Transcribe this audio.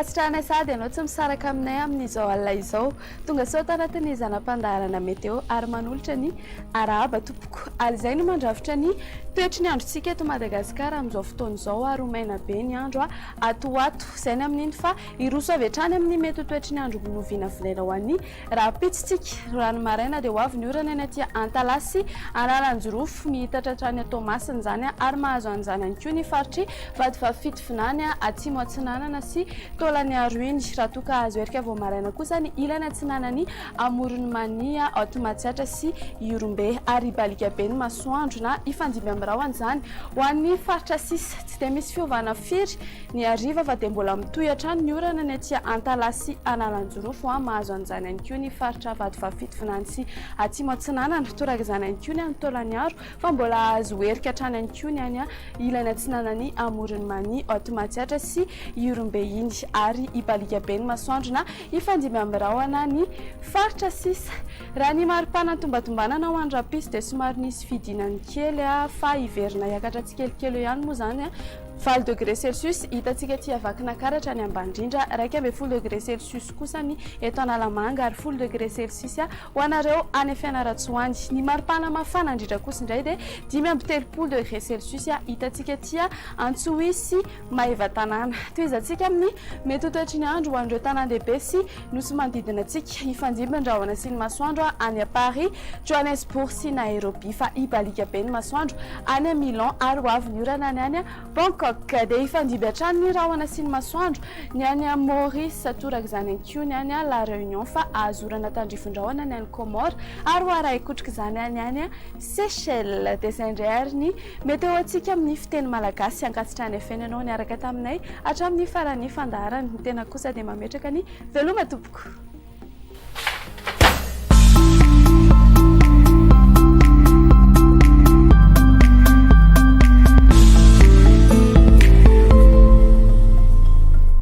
Ankasitrahanay sahady ianao tsy misaraka aminay amin'izao alina izao. Tonga soa tao anatin'ny zana-pandaharana Météo ary manolotra ny arahaba tompoko. Ary izay no mandrafitra ny toetry ny androntsika eto Madagasikara amin'izao fotoana izao ary ho maina be ny andro ato ho ato. Izay ny amin'iny fa hiroso avy hatrany amin'ny mety ho toetry ny andro novinavinaina ho an'ny Rahampitso tsika, raha ny maraina dia ho avy ny orana eny aty Antalaha sy Analanjirofo, mihitatra hatrany Toamasina izany ary mahazo an'izany ihany koa ny faritr'i Vatovavy Fitovinany Atsimo Atsinanana sy Taolagnaro iny. Raha toa ka hahazo erika vao maraina kosa ny ilany atsinanan'i Amoron'i Mania, Haute Matsiatra sy Ihorombe ary hibaliaka be ny masoandro na hifandimby amin'ny rahona izany ho an'ny faritra sisa. Tsy dia misy fiovana firy Ny hariva fa dia mbola mitohy hatrany ny orana ny aty Antalaha sy Analanjirofo a, mahazo an'izany ihany koa ny faritra Vatovavy Fitovinany sy Atsimo Atsinanana, toraka izany ihany koa ny any Taolagnaro fa mbola hahazo herika hatrany ihany koa ny any ilany atsinanan'i Amoron'i Mania, Haute Matsiatra sy Ihorombe iny ary hibaliaka be ny masoandro na hifandimby amin'ny rahona ny faritra sisa. Raha ny maripana tombatombanana ho an'ny rahampitso dia somary nisy fidinany kely fa hiverina hiakatra tsikelikely eo ihany moa izany. Valo degré celsius hitantsika aty Vakinankaratra ny ambany indrindra, 11 degré celsius kosa ny eto Analamanga ary folo degré celsius ho anareo any Fianarantsoa any. Ny maripana mafana indrindra kosa indray dia 35 degré celsius hitantsika aty Antsohihy sy Maevatanàna. Tohizantsika amin'ny mety ho toetry ny andro ho an'ireo tanàn-dehibe sy nosy manodidina antsika. Hifandimby ny rahona sy ny masoandro any Paris, Johannesburg sy Nairobi fa hibaliaka be ny masoandro any Milan ary ho avy ny orana ny any Bangkok. Dia hifandimby hatrany ny rahona sy ny masoandro ny any Maurice, toraka izany ihany koa ny any La Réunion fa azo orana tandrifin-drahona ny any Comores ary ho arahin-kotroka izany ny any Seychelles. Dia izay indray ary ny météo antsika amin'ny fiteny malagasy. Ankasitrahana feno ianao niaraka taminay hatramin'ny faran'ny fandaharana. Ny tena kosa dia mametraka ny veloma tompoko.